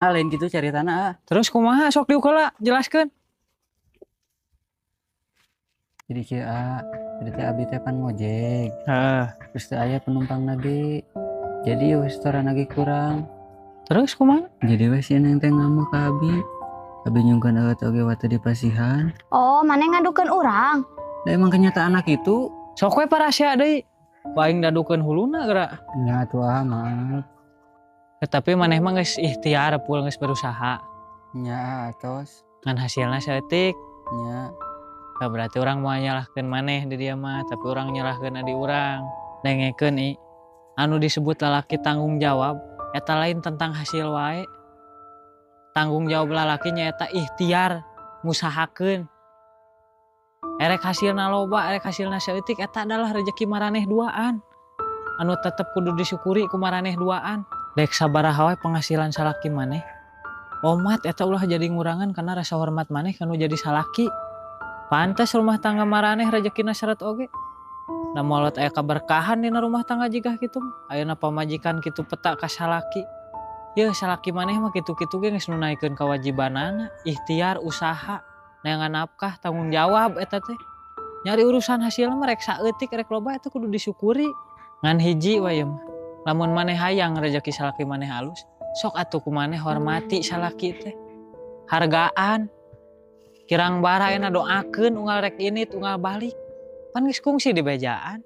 Ah, lain gitu caritana, ah. Terus kumaha, sok diuk heula, jelaskeun. Jadi kieu, ah, jadi teh abi teh pan ngojek. Heeh. Terus teh aya penumpang lagi. Jadi we setoran lagi kurang. Terus kumaha? Jadi we si Neng teh ngamuk ka abi. Abi nyungkeun eueut oge waktu di pasihan. Oh, maneh ngadukeun urang? Da emang kenyataan anak itu. Sok we parasia deui. Aing dadukeun huluna geura. Nya atuh, ah, maaf. Tapi maneh mah geus ikhtiar pul, geus berusaha. Nya atos. Ngan hasilna saeutik. Nya. Nah, berarti urang moal nyalahkeun maneh di dia mah, tapi urang nyalahkeun adi urang. Dengekeun i. Anu disebut lalaki tanggung jawab eta lain tentang hasil wae. Tanggung jawab lalaki nyaeta ikhtiar, ngusahakeun. Erek hasilna loba, erek hasilna saeutik, eta adalah rezeki maraneh duaan. Anu tetep kudu disyukuri ku maraneh duaan. Dek sabaraha wae penghasilan salaki maneh. Omat eta ulah jadi ngurangan karena rasa hormat maneh kanu jadi salaki. Pantes rumah tangga maraneh rezekina seret oge. Da molot aya kaberkahan dina rumah tangga jiga kitu mah. Ayeuna pamajikan kitu peta ka salaki. Yeuh, salaki maneh mah kitu-kitu ge geus nunaikeun kewajibanana, ikhtiar, usaha, neangan nafkah, tanggung jawab eta teh. Nyari urusan hasilna mah rek saeutik rek loba eta kudu disyukuri. Ngan hiji wae mah. Lamun maneh hayang rezeki salaki maneh alus, sok atuh ku maneh hormati salaki teh. Hargaan. Kirang bara ayeuna doakeun unggal rek init unggal balik. Pan geus kungsi di bejaan.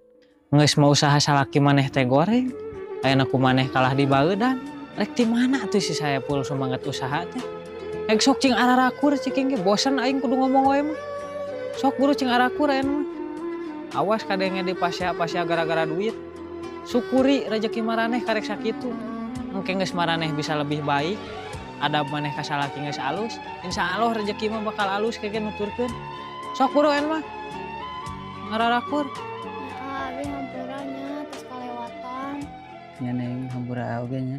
Geus mau usaha salaki maneh teh goreng. Ayeuna ku maneh kalah dibaeudan. Rek ti mana atuh si Saepul semangat usaha teh? Ek sok cing ararakur ciking ge, bosen aing kudu ngomong wae mah. Sok buru cing arakur ayeuna mah. Awas kadenge di pasea-pasea gara-gara duit. Syukuri rezeki maraneh karek sakitu. Engke geus maraneh bisa lebih baik, adab maneh ka salaki geus alus, insya Allah rezeki mah bakal alus kege nuturkeun. Sok buru ayeuna mah. Ngararakur. Ya, abi hampura nya, tos kalewatan. Nya, Neng, hampura oge nya.